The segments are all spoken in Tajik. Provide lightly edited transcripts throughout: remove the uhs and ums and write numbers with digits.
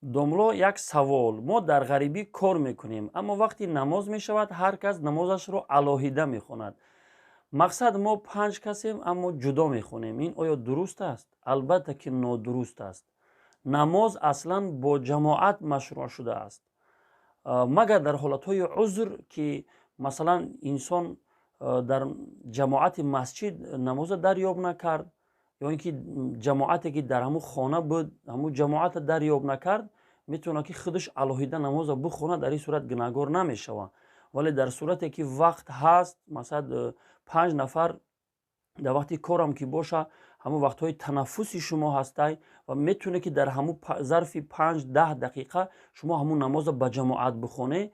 Домло, як савол: мо дар ғарибӣ кор мекунем, аммо вақти намоз мешавад, ҳар кас намозашро алоҳида мехонад. Мақсад, мо панҷ касем, аммо ҷудо мехонем. Ин оё дуруст аст? Албатта ки нодуруст аст. Намоз аслан бо ҷамоат машрӯъ шудааст, магар дар ҳолатҳои узр, ки масалан инсон дар ҷамоати масҷид намоза дарёб накард ё ин ки ҷамоате, ки дар ҳамун хона буд, ҳамун ҷамоата дарёб накард, метавонад, ки худаш алоҳида намоза бихонад. Дар ин сурат гунаҳгор намешавад. Вале дар сурате ки вақт ҳаст, масалан, панҷ нафар дар вақти корам ки боша, ҳамун вақтҳои танаффуси шумо ҳастай ва метавонед, ки дар ҳамун зарфи 5-10 дақиқа шумо ҳамун намоза ба ҷамоат бихонед.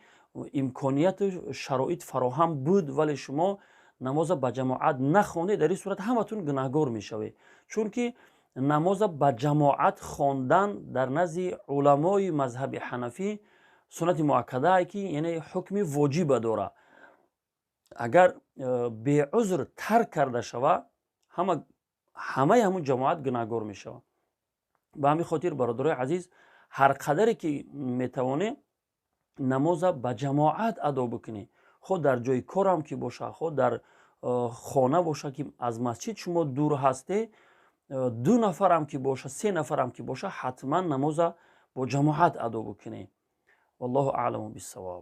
Имконияту шароит фароҳам буд, вале шумо намоза ба ҷамоат нахондед, дар ин сурат ҳаматон гунаҳгор мешавед, чунки намоза ба ҷамоат хондан дар назди уламои мазҳаби ҳанафӣ суннати муаккадае, ки яъне ҳукми воҷиба дорад. Агар беузр тарк карда шава, ҳамаи ҳамун ҷамоат гунаҳгор мешавад. Ба ҳамин хотир, бародарои азиз, ҳар қадаре ки метавонед, намоза ба ҷамоат адо бикунед, хо дар ҷои корам ки боша, хо дар хона боша, ки аз масҷид шумо дур ҳасте, ду нафарам ки боша, се нафарам ки боша, ҳатман намоза бо ҷамоат адо бикунед. Валлоҳу аъламу биссавоб.